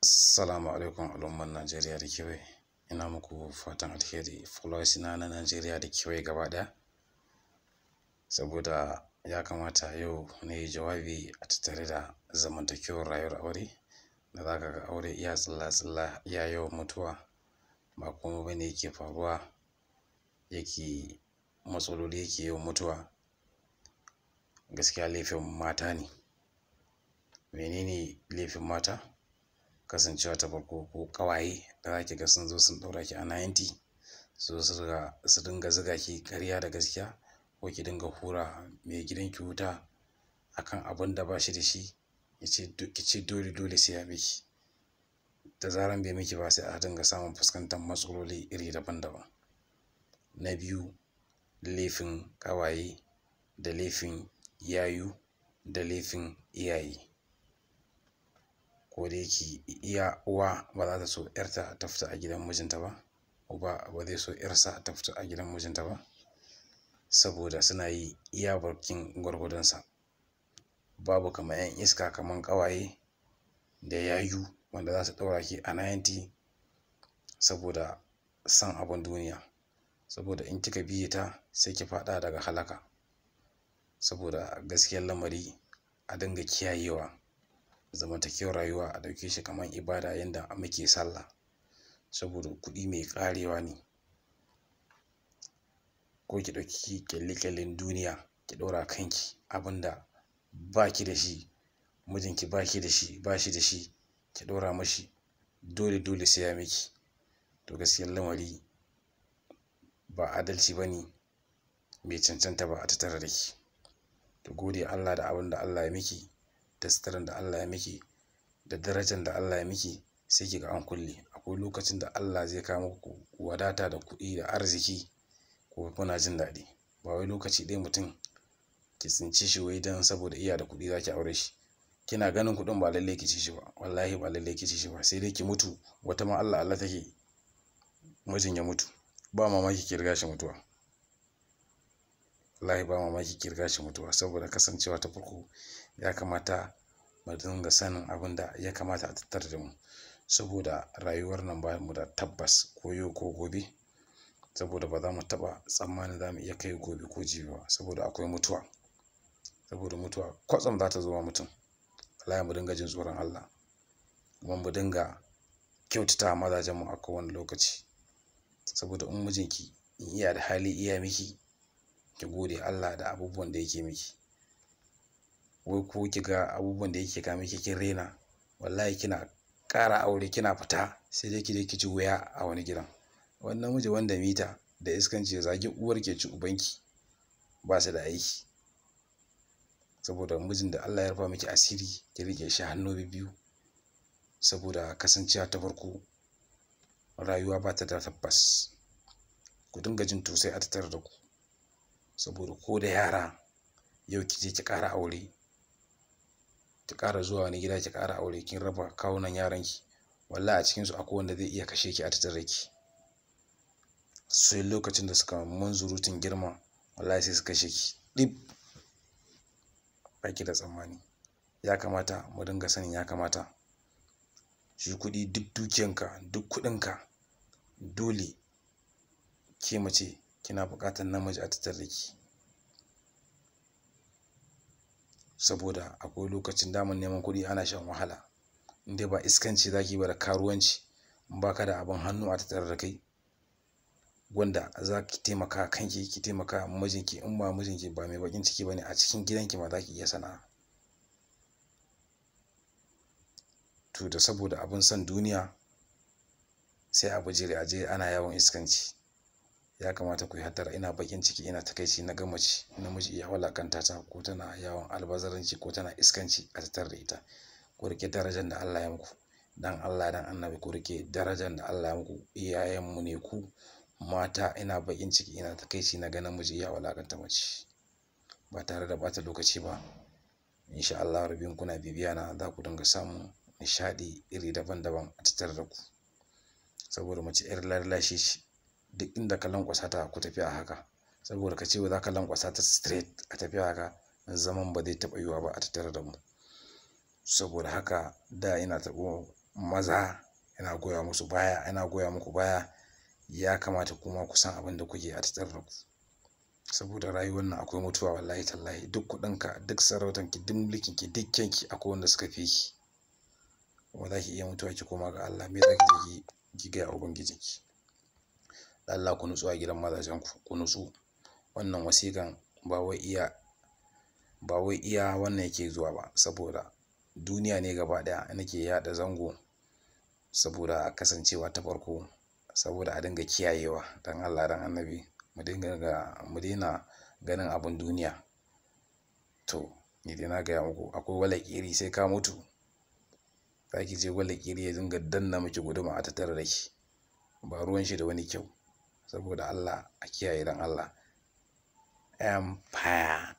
Assalamu alaikum al'umman Najeriya da kewaye. Ina muku fatan alheri, followers na na Najeriya da kewaye gaba ɗaya. Saboda ya kamata yau na yi jawabi a tattare da zamantakewar rayuwar aure. Da za ka ga aure iya tsilla-tsilla, iya yawan mutuwa, ba komai ba ne yake faruwa, yake matsaloli yake yawan mutuwa. Gaskiya laifin mata ne. Menene laifin mata? Kasancewa ta farko ko ƙawaye da za ki ga sun zo sun ɗaura ki a 90, su zo su dinga zuga ki ƙarya da gaskiya, ko ki dinga hura mai gidanki wuta akan abun da ba shi da shi, ki ce dole dole sai ya miki. Da zaran bai miki ba, sai a dinga samun fuskantar matsaloli iri daban daban. Na biyu, laifin ƙawaye da laifin yayu da laifin iyaye. Ko da yake iya uwa ba za ta so 'yarta ta fita a gidan mijinta ba, uba ba zai so 'yarsa ta fita a gidan mijinta ba, saboda suna yi iya bakin gwargwadonsa. Babu kamar 'yan iska kamar ƙawaye da yayu wanda za su ɗaura ki a 90 saboda son abin duniya. Saboda in kika biye ta, sai ki faɗa daga halaka. Saboda gaskiyar lamari, a dinga kiyayewa zamantakewar rayuwa, a ɗauke shi kamar ibada yanda muke sallah. Saboda kuɗi mai ƙarewa ne. Ko ki ɗauki ƙyale-ƙyalen duniya ki ɗaura kanki, abun da ba ki da shi, mijinki ba ki da shi, ba shi da shi, ki ɗaura mashi dole dole sai ya miki. To, gaskiyar lamari ba adalci ba ne, bai cancanta ba a tattare da ki. Ki gode Allah da abin da Allah ya miki, da suturan da Allah ya miki, da darajan da Allah ya miki, sai ki ga an kulle. Akwai lokacin da Allah zai kawo muku wadata da kuɗi da arziki ko kuna jin daɗi. Ba wai lokaci ɗaya mutum ki tsince shi wai don saboda iya da kuɗi za ki aure shi. Kina ganin kuɗin, ba lallai ki ci shi ba. Wallahi ba lallai ki ci shi ba. Sai dai ki mutu. Wata ma Allah Allah take mijin ya mutu. Ba mamaki ki riga shi mutuwa. Wallahi ba mamaki ki riga shi mutuwa, saboda kasancewa ta farko ya kamata mu dinga sanin abin da ya kamata a tattare da mu. Saboda rayuwar nan ba mu da tabbas ko yau ko gobe. Saboda ba za mu taɓa tsammanin za mu iya kai gobe ko jibi ba, saboda akwai mutuwa. Saboda mutuwa kwatsam za ta zo wa mutum. Wallahi mu dinga jin tsoron Allah. Kuma mu dinga kyautata mazajenmu a kowane lokaci. Saboda in mijinki in iya da hali iya miki, ki gode Allah da abubuwan da yake miki. Wai ko ki ga abubuwan da yake kawo miki kin rena, wallahi kina ƙara aure kina fita, sai dai ki je ki ci wuya a wani gidan. Wani namiji wanda mita da iskanci, ya zagi uwarki, ya ci ubanki, ba su da aiki. Saboda mijin da Allah ya rufa miki asiri, ki riƙe shi hannu bibbiyu. Saboda kasancewa ta farko, rayuwa ba ta da tabbas. Ku dinga jin tausayi a tattare da ku. Saboda ko da yara, yau ki je ki ƙara aure, ki ƙara zuwa wani gida ki ƙara aure, kin raba kawunan yaranki. Wallahi a cikinsu akwai wanda zai iya kashe ki a tattare da ki. Sai lokacin da suka munzurutun girma, wallahi sai su kashe ki ɗib. Ba ki da tsammani. Ya kamata mu dinga sanin ya kamata. Shi kuɗi, duk dukiyanka, duk kuɗinka, dole ke mace kina buƙatar namiji a tattare da ki. Saboda akwai lokacin daman neman kuɗi ana shan wahala. In dai ba iskanci za ki yi ba da karuwanci, in ba ka da abin hannu a tattare da kai wanda za ki taimaka kanki, ki taimaka mijinki, in ba mijinki ba mai baƙin ciki ba ne, a cikin gidanki ma za ki iya sana'a. To, da saboda abin son duniya, sai a bijire a je ana yawon iskanci. Ya kamata ku yi hattara. Ina baƙin ciki, ina takaici na ga mace namiji ya wulaƙanta ta, ko tana yawon albazaranci ko tana iskanci a tattare da ita. Ku riƙe darajan da Allah ya muku. Dan Allah dan Annabi ku riƙe darajan da Allah ya muku. Iyayenmu ne ku mata. Ina baƙin ciki, ina takaici na ga namiji ya wulaƙanta mace. Ba tare da ɓata lokaci ba, insha Allah rabbi in kuna bibiya na, za ku dinga samun nishaɗi iri daban daban a tattare da ku. Saboda mace 'yar lallashi ce. Duk inda ka lanƙwasa ta ku tafi a haka. Saboda ka ce za ka lanƙwasa ta straight a tafi haka, zaman ba zai taɓa yiwuwa ba a tattare da mu. Saboda haka da ina taɓo Maza, ina goya musu baya, ina goya muku baya. Ya kamata kuma ku san abin da kuke a tattare da ku, saboda rayuwar nan akwai mutuwa. Wallahi tallahi, duk kuɗinka, duk sarautanki, duk mulkinki, duk kyanki, akwai wanda suka fi ki. Kuma za ki iya mutuwa ki koma ga Allah. Me za ki je ki gaya ubangijinki? Allah, ku nutsu a gidan mazajenku, ku nutsu. Wannan wasiƙan ba wai iya wannan yake zuwa ba, saboda duniya ne gaba ɗaya nake yaɗa zango, saboda kasancewa ta farko, saboda a dinga kiyayewa. Dan Allah dan Annabi, mu daina ganin abin duniya. To, ni dai na gaya muku, akwai wala ƙiri sai ka mutu. Za ki je wala ƙiri ya dinga danna miki guduma a tattare da ki, ba ruwan shi da wani kyau. Saboda Allah a kiyaye, dan Allah. Empire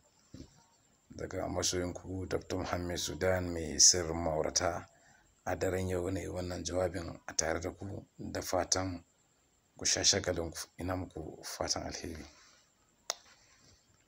daga masoyinku Dr. Muhammad Sudan, mai sirrin ma'aurata. A daren yau ne wannan jawabin a tare da ku, da fatan ku sha shagalinku. Ina muku fatan alheri.